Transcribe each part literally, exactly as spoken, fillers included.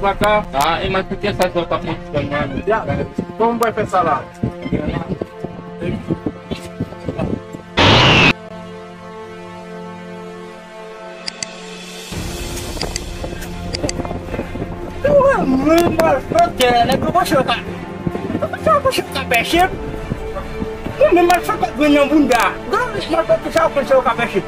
Paka, ah, e mwen kite sa, sa pa mwen sèlman. Ya, kòman mwen fè sa la? Mwen malfektè, nèg yo panse yo ka, yo panse yo ka pèche m. Mwen menm malfektè grenn nan bounda. Gade malfektè sa yo panse yo ka pèche m.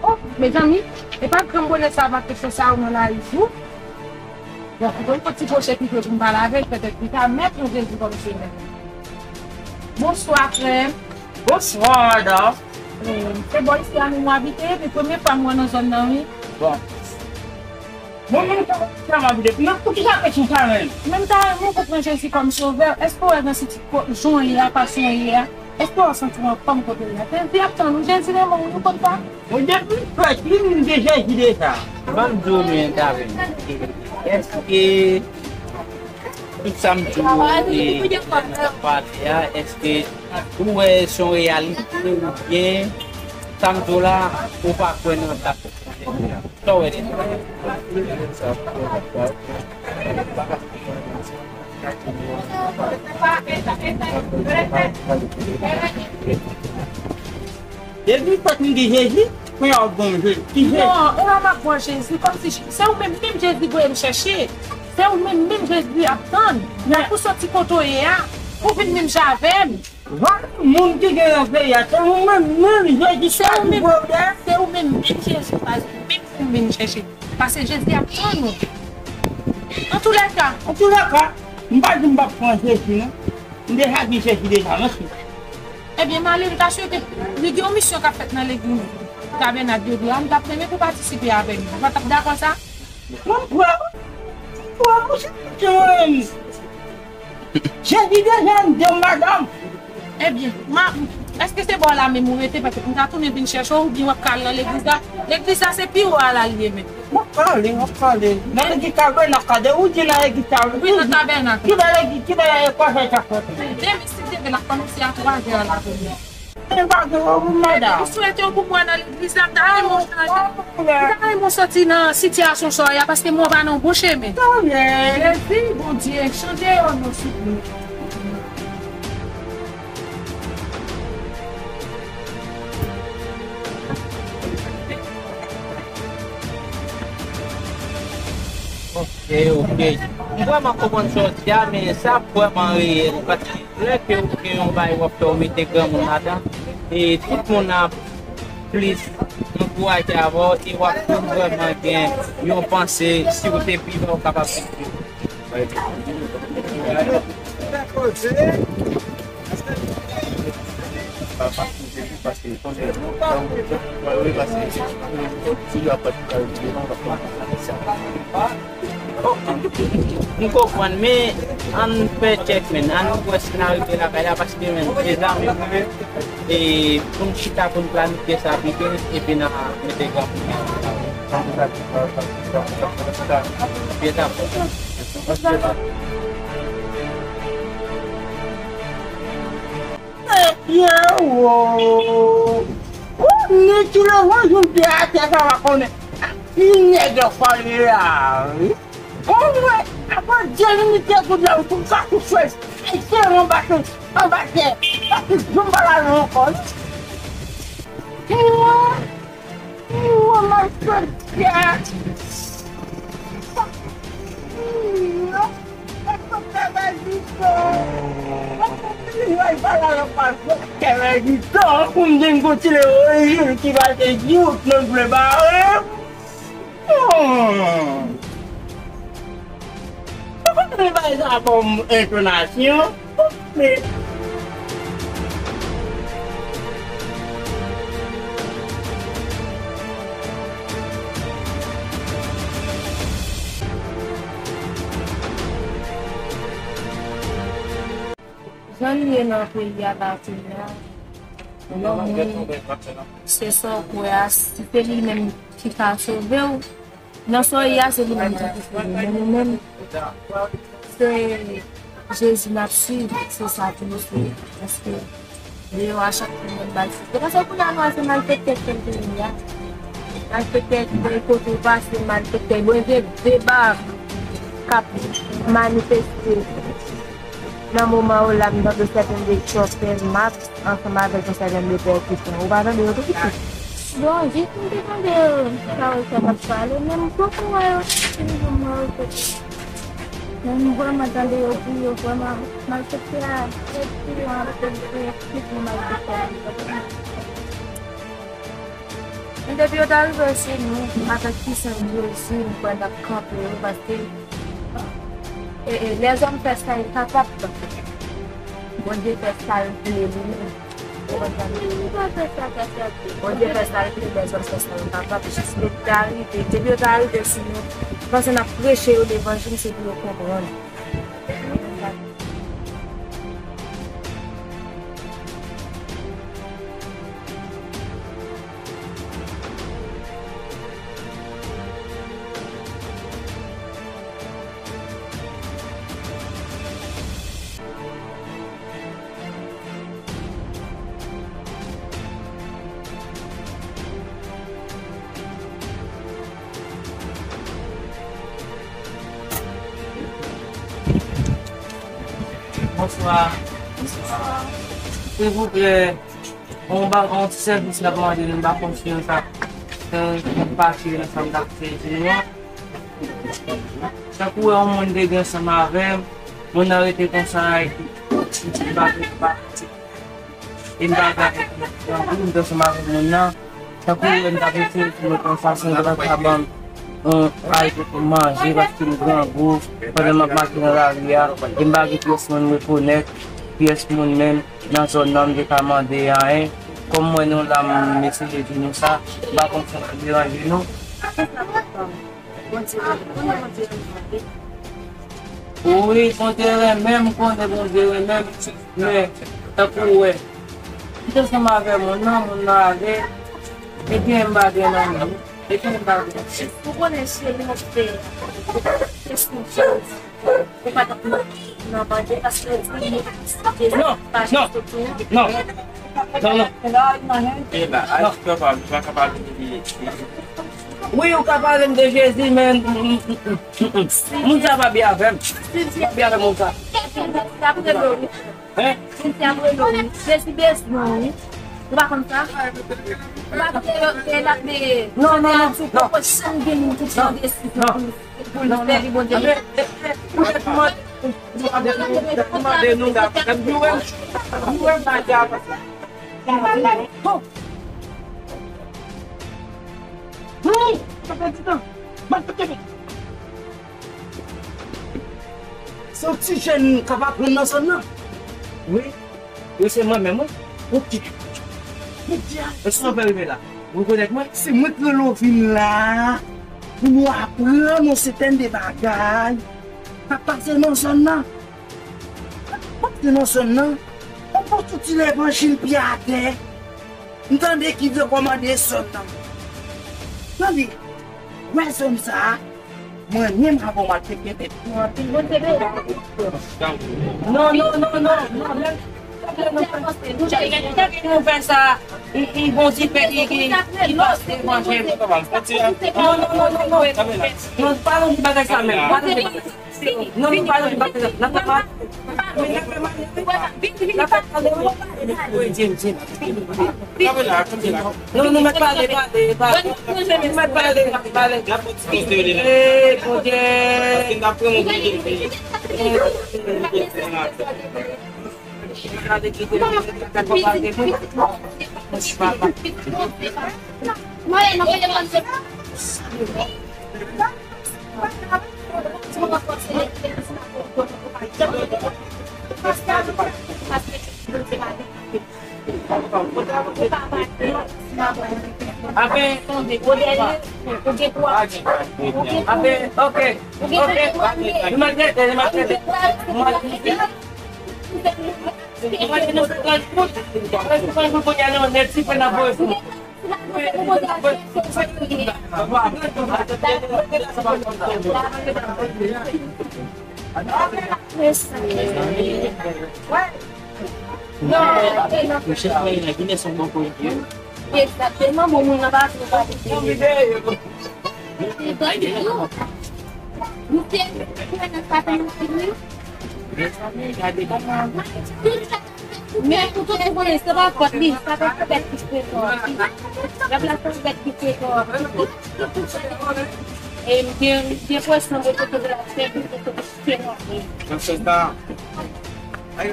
Oh, mezanmi, e pa grann bonè sa avèk kesyon sa yo nan lari tou. Bon, mwen pran ti kwoche pito pou m pale avè l, petèt li ka mèt pran Jezi kòm semèn. Bonswa, frè m. Bonswa, madanm. Eh, se bò isi a menm w abite, men premye fwa m wè nan zòn nan, wi. Bon. Mwen menm, sa m abite. Men poukisa kesyon sa menm? Men m ta renmen pou pran Jezi kòm sovè. Èske w wè nan siti jan w ye a, fason w ye a? Èske w santi w anfòm kote w ye a? Jezi ap tann ou, Jezi renmen w, ou konn sa? Mwen depi m fèt, wi, m gen Jezi deja. Ban m di w, men, David, èske tout sa m di w, e, nan pale a, èske ou wè se yon reyalite oubyen sa m di w la, ou pa kwè nan sa? Sa w wè de sa? Depi fèt m gen Jezi, kounye a w ap ban m Jezi. Ki Jezi? Non, e la m ap ban Jezi, kòmsi se ou menm, menm Jezi voye m chèche. Se ou menm, menm Jezi ap tann. Pou soti kote w ye a, pou vin menm jan avè m. Vòlè moun ki gen nan peyi a, se ou menm, menm Jezi ki voye w la. Se ou menm, menm Jezi pa menm pou m vin chèche. Paske Jezi ap tann ou. Antoulèka. Antoulèka, m pa di m p ap pran Jezi, non. M deja gen Jezi deja, mèsi. Ebyen, m ale, m ta swete, li gen yon misyon k ap fèt nan legliz Tabènak de Dlo a, m t ap renmen pou patisipe avè m. Ou pa t ap dakò sa? Mwen kwè, mwen kwè, mwen se mwen menm. Jezi deja anndan m, madanm. Ebyen, ma, èske se bò la menm ou rete? Petèt m ka tounen vin chèche w, oubyen w ap ka al nan legliz la. Legliz la se pi wo a la l ye menm. M ap ka ale, m ap ka ale. Nan legliz Tabènak la, de ou di nan legliz Tabènak. Wi, nan Tabènak. Ki bèl legliz, ki bèl legliz, kwa fè sa fè. Demen, si Dye vle, n ap kòmanse a twa zè a la kounye a. Mwen pa gen wòb, madanm. M swete w pou mwen nan legliz la, m ta renmen w chanje. M ta renmen w soti nan sitiyasyon sa w ye a, paske mwen pa nan yon bon chemen. Jezi, Bondye, chanje yo non, souple. Ok, ok. M vrèman konprann sa w di a, men sa vrèman reyèl, paske lè ke ou gen yon bagay w ap fè, ou mete granmoun ladan, e tout moun ap plis ankouraje avè w, e w ap vin vrèman gen yon panse, si w te vivan, ou kapab viv. M konprann, men ann fè tchèk, men ann wè si n a rive lakay la, paske, men, mezanmi, e pou n chita, pou n planifye sa byen, epi n a mete granmoun. Byen, sa. Ebyen, wo. Ou ni tou le wan jou de atè sa va konnen. Ki nèg yo pale la, wi. Ou wè, avan Dye limite goud la, ou tou ka tou fè. Ayisyen anba tè, anba tè. Pa ki janm pa la non ankò. Ki wè. Ou wè malfektè. Malfektè Vèziton. Malfektè Vèziton. Pou m di m kontinye, ki va te di ou nan vle bare. Hmm. Ou konprann li bay sa kòm entonasyon? Jan n ye nan peyi a la kounye a, yon moun, se sa w kwè a, si se li menm ki ka sove w, nan sa w ye a, se li menm ki pou sove w. Men nou menm, se Jezi n ap swiv, se sa pou nou swiv. Paske deyò a chak moun menm ba l swiv. Se paske kounye a nou wè se malfektè k fè peyi a. Malfektè ki gen kote w pase, malfektè. Bon, gen de bab k ap manifeste nan moman yo la, m tande sèten de chòfè m ap ansanm avèk yon sèten de pèkisyon. Ou pa tande yo tou pitit? Bon, jis m te tande pawòl sa k ap pale, men m poko wè yo fini pou mwen yo kote. Men m vrèman tande yo pou yo vrèman malfektè a, epi yo anpe de pitit malfektè a. Men depi yo ta rive sou nou, avèk pwisans Jezi, m kwè n ap kanpe yo, paske, e, e, lèzòm fè sa l kapab. Bondye fè sa l vle li menm. Ou konprann? Bondye fè sa l vle, lèzòm fè sa l kapab. Jis lè yo ta rive, depi yo ta rive sou nou, m panse n ap preche yo levanjil, se pou yo konprann. Bonswa. Bonswa. Silvouplè, yon ba-, yon ti sèvis n ap mande nou, m pa konn si nou ta, euh, pati nan sa m t ap fè di nou an. Tankou wè yon moun te gen ansanm avè m, moun nan rete konsa, epi m pa, m pa, e m pa gade grangou, m te ansanm avè moun nan. Tankou wè m t ap eseye pou mwen konsa, si nou ta ka ban m yon, al manje, paske m grangou, pandan m ap mache nan lari a, e m pa gen pyès moun m rekonèt, pyès moun menm nan zòn nan m te ka mande anyen. Kòm m wè nou la, m eseye di nou sa, m pa konn si m deranje nou. Bondye renmen, konnen Bondye renmen. Wi, Bondye renmen m, konnen Bondye renmen m, men tankou w wè, m te ansanm avè moun nan, moun nan ale, ebyen m pa gen nan men, ebyen m pa gen. Ou konnen cheri, mwen te, te sou chans. Ou pa t ap nan manje paske ou di Jezi pa jis soti. Non, non, non. Non, non. E la, aji papa, m pa ka pale de Jezi. Wi, ou ka pale m de Jezi, men, mm, mm, mm, mm, mm. Moun sa pa byen avè m. Pa byen avè moun sa. Jezi ap rele w. Hein? Jezi ap rele w. Jezi bezwen w. Ou pa konn sa? Ou pa konn se yo, se l ap de. Non, non, non, non. Poko janm gen moun ki pran desizyon pou, pou li sèvi Bondye. Mande nou, mande nou, mande nou, mande nou, mande nou. Sa fè di tan. Se yon ti jèn k ap aprann nan zòn nan. Wi. Wi, se mwen menm, wi. Yon ti. Yon ti a. Èske w fè rive la? Ou rekonèt mwen? Se mwen k rele w vin la pou nou aprann yon sèten de bagay k ap pase nan zòn nan. K ap pase nan zòn nan. Yon bon ti levanjil pye atè. M tande ki vle kòmande zòn nan. Tande, wè zòn sa a, mwen menm avè w m ap teke tèt. Non, non, non, non, non, men, tank nou fè sa, i, i bon ti pè, i, i, i pase manje. Non, non, non, non, non. Non, pa nan ti bagay sa menm, pa nan ti bagay sa. Non, nou pa, nou pa, n ap pa, n ap pa pale, wi. Wi, di m, di m. Non, nou mèt pale, pale, pale. Nou mèt pale, pale. Eh, Bondye. Ape, tande, kote pa. Ape, ok, ok. Nou maltrete, nou maltrete. Nou maltrete. Egzakteman, bon, moun nan pa vle pale de li. Nou te, nou te nan sa fè nou fini. Men pou tout moun konnen, se pa fòt li, sa pa fè bèt ki fè kò. Rèv la se bèt ki fè kò. E m gen, m gen presyon de kote de la sèvis, de kote de la sèvis. Mwen, m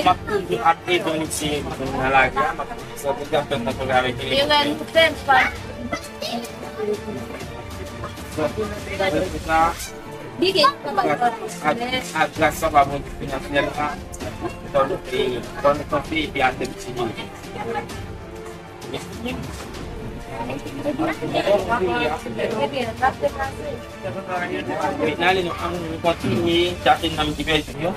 ap toujou ap ede misye nan lari a, m ap toujou fè tout afè nan kontre avèk li. Erè nou fè pa. Ak, ak gras sa pa Bondye finansyèl la, fò nou, fò nou kanpe epi aksepte li. N ale non, ann kontinye chache nonm ki pèdi yo.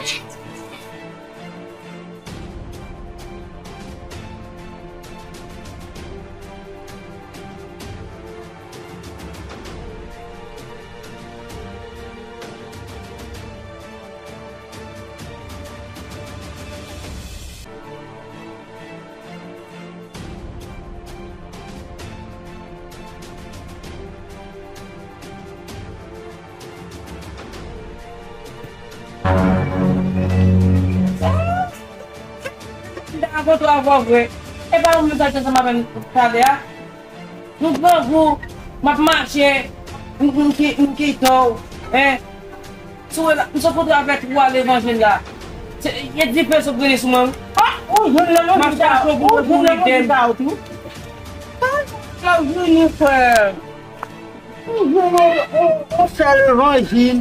M ta kontre avè w vre. E pa ou menm sa te ansanm avè m talè a? Nou grangou, m ap mache, m, m ki-, m kite w, en. Si w wè la, m sot kontre avè twa levanjil la. Se, e dife sot grennen sou mwen, wi. Ah, ou jwenn levanjil sa, ou jwenn levanjil sa, ou tou. Ah, levanjil, frè. Ou jwenn yon, yon, yon sèl levanjil,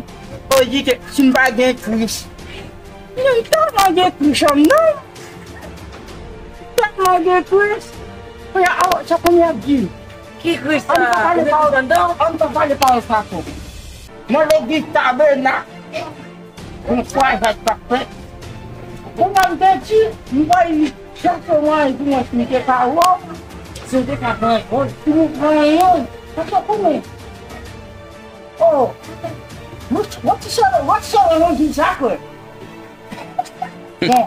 ou di ke si m pa gen Kris. Men m tèlman gen Kris anndan m. Tèlman gen Kris. Kounye a, sa kounye a di. Ki Kris sa? Ann pa pale pawòl, ann pa pale pawòl sa ankò. Nan legliz Tabènak, yon kwazad k ap fèt. Kounye a m te di, m pral chache mwayen pou mwen si m te ka wè w, si m te ka pran yon, si m pran yon, sa fè koumen. Oh, wòt, wòt ti sèl, wòt ti sèl nan di sa, frè. Bon.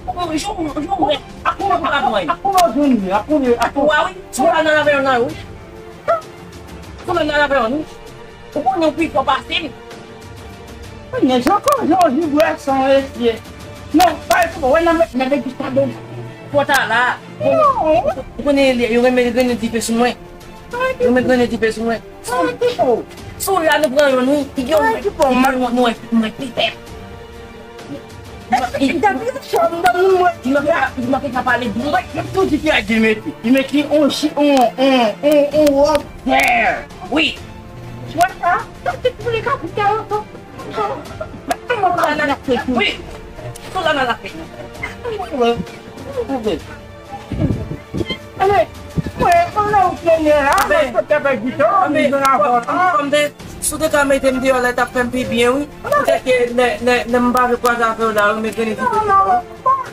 Ou, ou, ou, ou, ak kouman w pa pran? Ak kouman w jwenn li? Ak kouman, ak kouman? Ou a wi, sou la nan laveyon nan wi. Sou la nan laveyon wi. Ou konnen ou pi fò pase m. Konnen Jean Jean Jibwè san esye. Non, pa ekoupe, wè nan nan legliz pa bon. Fò ta la. Ou konnen yo renmen grennen dife sou mwen. Yo renmen grennen dife sou mwen. Sou la nou pran yon wi. Yo mwen mwen mwen pi pèp. Li manke ka pale di mwen. M ap tou di Pyè Gil mete. Li mete on chi, on, on, on, on wòb vè. Wi. Wè sa? Sa te pou li ka pou tè ankò. Wi. Sou la nan lafè. Anben, mwen, mwen, mwen la ou premye la, mwen sot avèk Vito, mwen vin avè w la. Kòm te, si w te ka mete m deyò la, t ap fè m pi byen, wi. Poutèt ke lè, lè, lè m pa vle kwaze avè w la, wi, men grenn di. Non, non, non,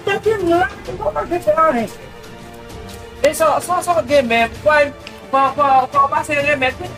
depi m la, m pa vle fè anyen. E sa, sa, sa w gen menm, fò, fò, fò, fò w pase remèt, wi.